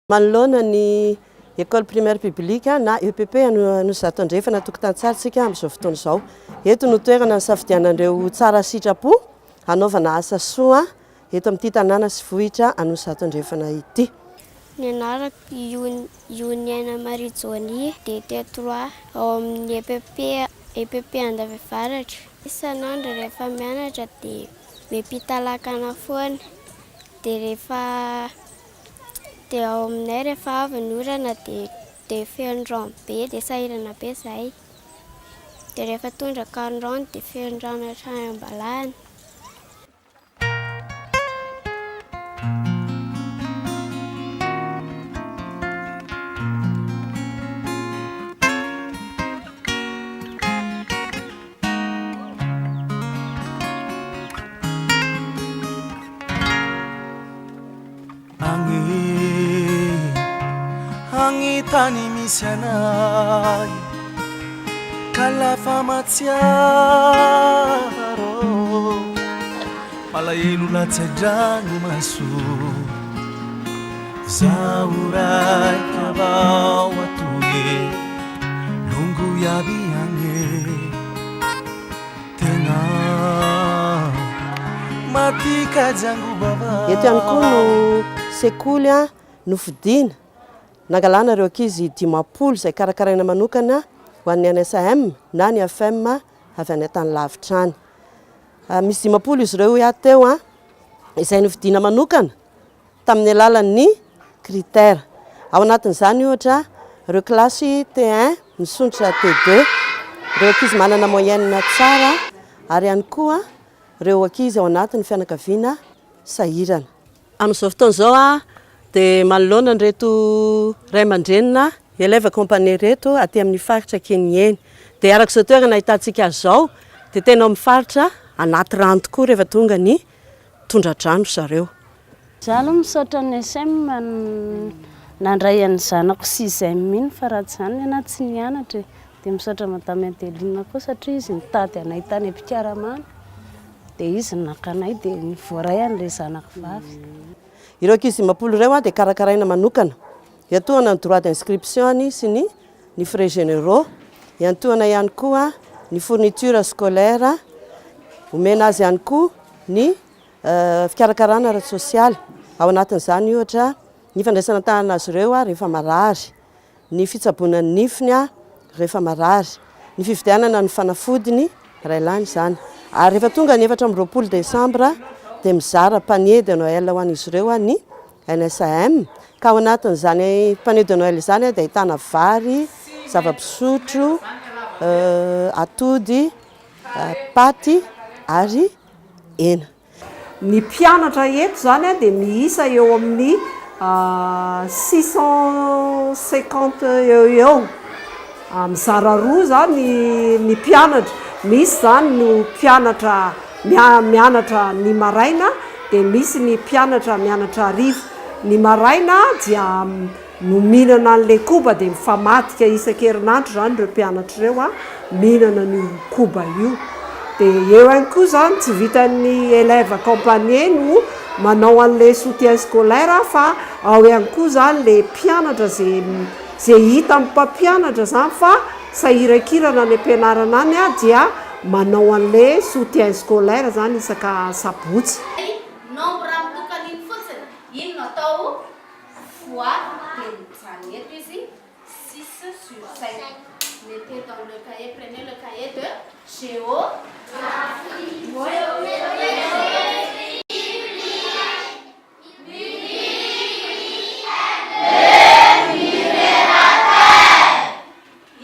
Manoloana ny Ecole Primaire Publique na EPP Anosizato Andrefana Tokotantsary isika amin'izao fotoana izao. Eto no toerana nisafidianan'ireo tsara sitrapo hanaovana asa soa eto amin'ity tanàna sy vohitra Anosizato Andrefana ity. Ny anarako Ioniaina Marie Joanie, DT trois, ao amin'ny EPP EPP Andafiavaratra. Isan'andro rehefa mianatra dia miampita lakana foana, dia rehefa Dia ao aminay rehefa avy ny orana dia dia feno rano be dia sahirana be izahay. Dia rehefa tondraka ny rano dia feno rano hatrany am-balahana. Agny, agny tany misy anay Ka lafa matsiaro Malahelo latsa-dranomaso Zaho raiky avao atoy Longo iaby agny Tena Eto ihany koa no sekoly nofidina nangalana ireo ankizy 50 izay karakaraina manokana ho an'ny NSAM na ny FM avy any an-tany lavitra any. Misy 50 izy ireo hoy aho teo izay nofidina manokana tamin'ny alalan'ny critère. Ao anatin'izany ohatra ireo kilasy T1 misondrotra T2, ireo ankizy manana moyenne tsara ary ihany koa ireo ankizy ao anatin'ny fianakaviana sahirana. Amin'izao fotoana izao dia manoloana an'ireto ray aman-drenina élèves accompagnés ireto aty amin'ny faritra Kenieny. Dia araka izao toerana ahitantsika azy izao dia tena ao amin'ny faritra anaty rano tokoa rehefa tonga ny tondra-drano ry zareo. Za aloha misaotra ny SM nandray an'ny zanako sixième iny fa raha tsy izany ny anah tsy nianatra e. Dia misaotra madame Adeline koa satria izy nitady anay tany am-pikaramana dia izy no naka anay dia voaray an'ilay zanako vavy. Ireo ankizy 50 ireo dia karakaraina manokana. Iantohana ny droit d'inscription-ny sy ny ny frais généraux. Iantohana ihany koa ny fourniture scolaire. Omena azy ihany koa ny fikarakarana ara-tsosialy. Ao anatin'izany ohatra ny fandraisana an-tanana azy ireo rehefa marary. ny fitsaboana ny nifiny rehefa marary, ny fividianana ny fanafodiny iray lany izany. Ary rehefa tonga ny 24 desambra dia mizara panier de Noël ho an'izy ireo ny NSAM, ka ao anatin'izany panier de Noël izany dia ahitana vary, zava-pisotro, atody, paty ary hena. Ny mpianatra eto izany dia miisa eo amin'ny 650 eo ho eo. Mizara roa izany ny mpianatra, misy izany no mpianatra mianatra ny maraina dia misy ny mpianatra mianatra hariva. Ny maraina dia no mihinana an'ilay koba dia mifamadika isan-kerinandro izany ireo mpianatra ireo an, mihinana an'io koba io. Dia eo ihany koa izany tsy vitan'ny élève accompagné no manao an'ilay soutien scolaire fa ao ihany koa izany ilay mpianatra izay izay hitan'ny mpampianatra izany fa sahirankirana any am-pianarana any dia manao an'ilay soutien scolaire izany isaka sabotsy. Nombre mitokana iny fotsiny, iny no atao Fois dia mijanona eto izy 6 sur 5. Mettez dans le cahier, prenez le cahier de géographie.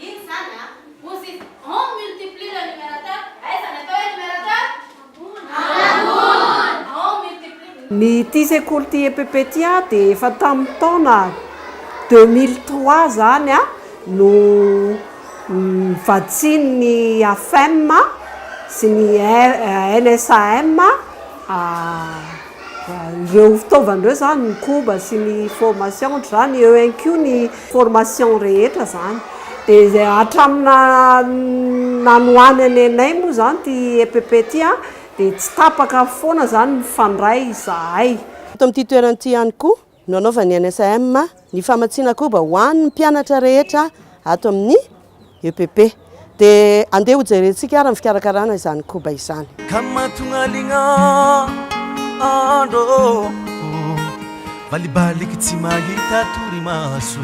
Iny izany an! Hozy izy, on multiplie le numérateur, aiza ny atao hoe numérateur? Ambony! On multiplie. Ny ity sekoly ity EPP ity dia efa tamin'ny taona 2003 izany no novatsian'ny AFEM sy ny NSAM Ireo fitaovana ireo izany, ny koba sy ny formation ohatr'izany, eo ihany koa ny formation rehetra izany. Dia izay hatramin'ny nanohanany anay moa izany ity EPP ity an, dia tsy tapaka foana izany mifandray izahay. Eto amin'ity toerana ity ihany koa. no anaovan'ny NSAM ny famatsiana koba ho an'ny mpianatra rehetra ato amin'ny EPP. Dia andeha hojerentsika ary ny fikarakarana izany koba izany. Ka mahatonga aligna andro Valibaliky tsy mahita torimaso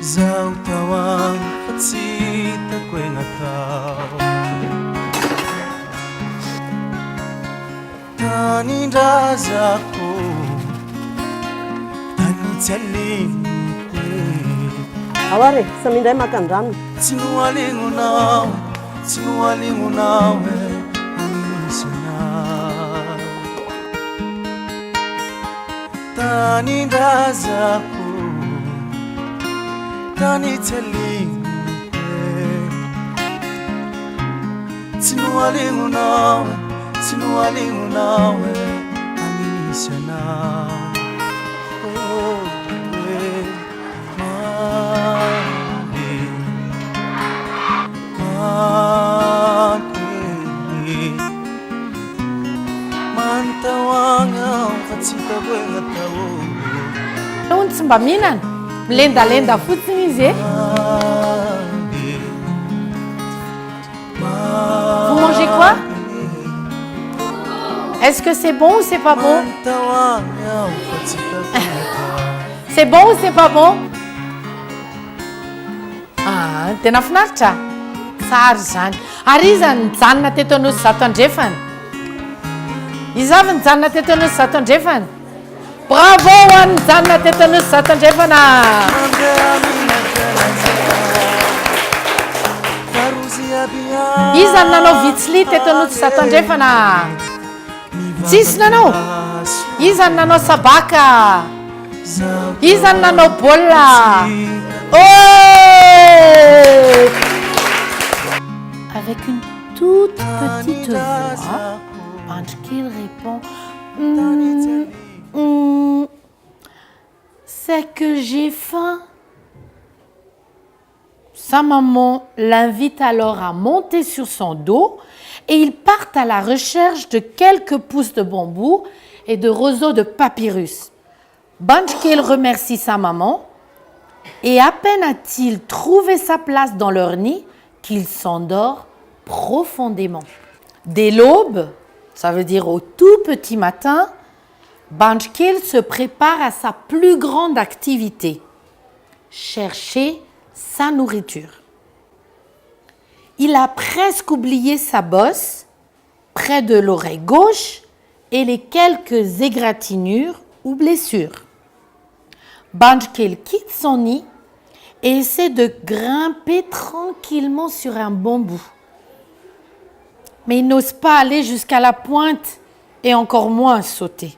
Zaho tao agny fa tsy hitako hoe natao Tanindrazako Tany tsy aliniko e Ao ary e, samia indray maka ny ranony. Tsy nohalignonao, tsy nohalignonao e Anisanao Tanindrazako Tany tsy alignoko e Tsy nohalignonao e, tsy nohalignonao e Any misy anao oh, eh, Mamy, mamy Mantahoagna fa tsy hitako hoe natao Hono tsy mba mihinana, milendalenda fotsiny izy e. Vous mangez quoi Est-ce que c'est bon ou c'est pas bon C'est bon ou c'est pas bon Ah, tena finaritra. Tsara izany. Ary iza nijanona teto Anosizato Andrefana? Iza avy nijanona teto Anosizato Andrefana? Bravo ho an'ny nijanona teto Anosizato Andrefana! Iza no nanao vitsili teto Anosizato Andrefana? Tsisy nanao? Iza no nanao sabaka? Iza no nanao baolina? Oh! Avec une toute petite voix, Andrikely répond Hum, hum, c'est que j'ai faim. Sa maman l'invite alors à monter sur son dos et ils partent à la recherche de quelques pousses de bambou et de roseaux de papyrus. Banjkel remercie sa maman et à peine a-t-il trouvé sa place dans leur nid qu'il s'endort profondément. Dès l'aube, ça veut dire au tout petit matin, Banjkel se prépare à sa plus grande activité, chercher sa nourriture. Il a presque oublié sa bosse près de l'oreille gauche et les quelques égratignures ou blessures. Banjkel quitte son nid et essaie de grimper tranquillement sur un bambou. Mais il n'ose pas aller jusqu'à la pointe et encore moins sauter.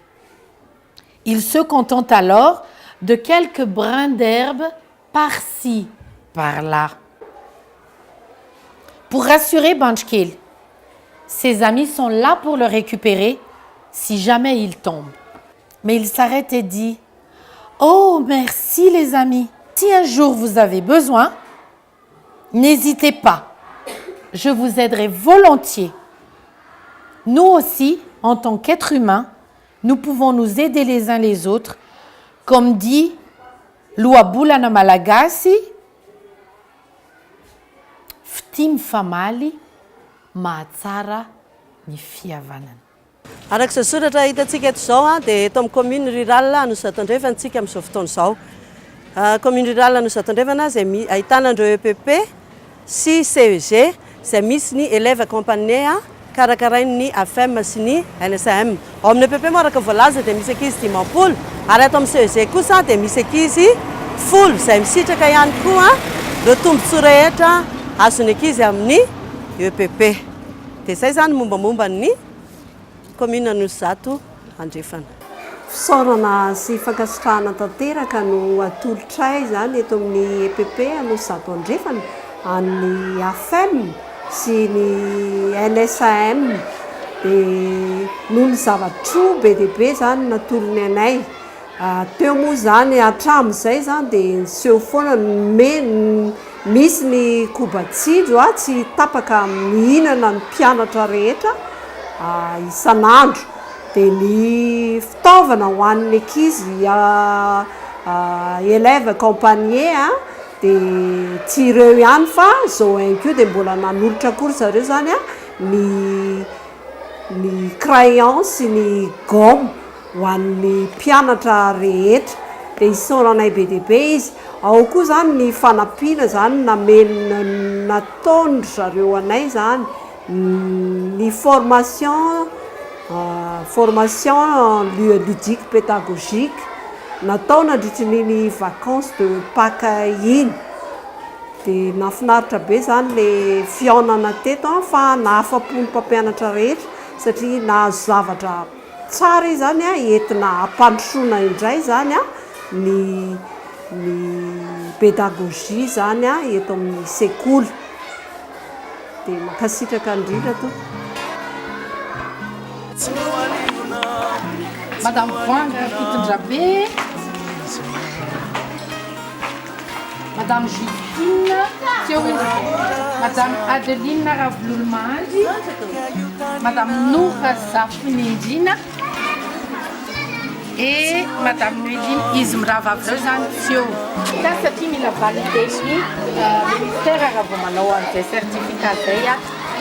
Il se contente alors de quelques brins d'herbe par-ci, par-là. Pour rassurer Banjkel, ses amis sont là pour le récupérer si jamais il tombe. Mais il s'arrête et dit Oh, merci les amis. Si un jour vous avez besoin, n'hésitez pas. Je vous aiderai volontiers. Nous aussi, en tant qu'êtres humains, nous pouvons nous aider les uns les autres, comme dit l'ohabolana malagasy, fitia mifamaly mahatsara ny fihavanana. Araka izao soratra hitantsika eto izao dia eto amin'ny commune rurale Anosizato Andrefana isika amin'izao fotoana izao. Commune rurale Anosizato Andrefana izay ahitana an'ireo EPP sy CEG izay misy ny élèves accompagnés karakarain'ny AFEM sy ny NSAM. Ao amin'ny EPP moa araka ny voalaza dia misy ankizy 50 ary ato amin'ny CEG kosa dia misy ankizy folo izay misitraka ihany koa ireo tombontsoa rehetra azon'ny ankizy amin'ny EPP. Dia izay izany ny mombamomba ny Commune Anosizato Andrefana. Fisaorana sy fankasitrahana tanteraka no atolotray izany eto amin'ny EPP Anosizato Andrefana an'ny AFEM sy ny NSAM dia noho ny zava-tsoa be dia be izany natolony anay. Teo moa izany hatramin'izay izany dia niseho foana ny misy ny koba tsinjo tsy tapaka mihinana ny mpianatra rehetra isan'andro. Dia ny fitaovana ho an'ny ankizy élèves accompagnés dia tsy ireo ihany fa zao ihany koa dia mbola nanolotra koa ry zareo zany ny crayon sy ny gomme ho an'ny mpianatra rehetra. Dia isaoranay be dia be izy. Ao koa zany ny fanampiana zany namen- nataon-dry zareo anay zany ny formation formation ludique pédagogique natao nandritry n'iny vacances de Pâques iny. Dia nahafinaritra be zany le fihaonana teto a, fa nahafa-po ny mpampianatra rehetra satria nahazo zavatra tsara izy zany a, entina hampandrosoana indray zany a ny pédagogie zany a eto amin'ny sekoly. Dia mankasitraka indrindra tompoko. Madame Voanga Rakotondrabe, Madame Justine teo izy, Madame Adeline Ravololomahandry, Madame Nora Zafinindrina et Madame Noeline, izy mirahavavy ireo zany tsy eo. Ka satria mila valider-n'ny ministère raha vao manao an'izay certificat zay a,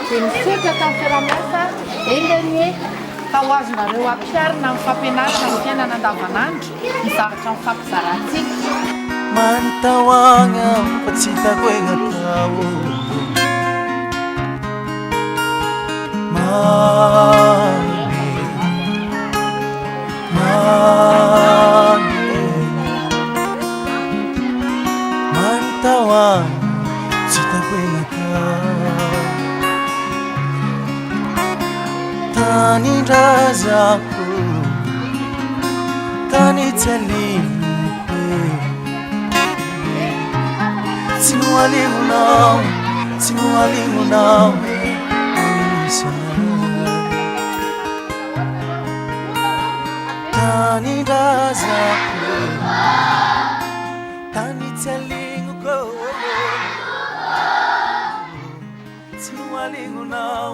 dia misaotra tamin'ny fiaraha-miasa, enga anie ka ho azonareo ampiharina amin'ny fampianarana ny fiainana andavanandro ny zavatra mifampizarantsika. Mantahoagna fa tsy hitako hoe natao. Mamy, mamy, mantahoagna tsy hitako hoe natao. Tanindrazako, tany tsy alinoko e. Tsy nohalignonao, tsy nohalignonao izay. Tanindrazako, tany tsy alignoko. Tsy nohalignonao.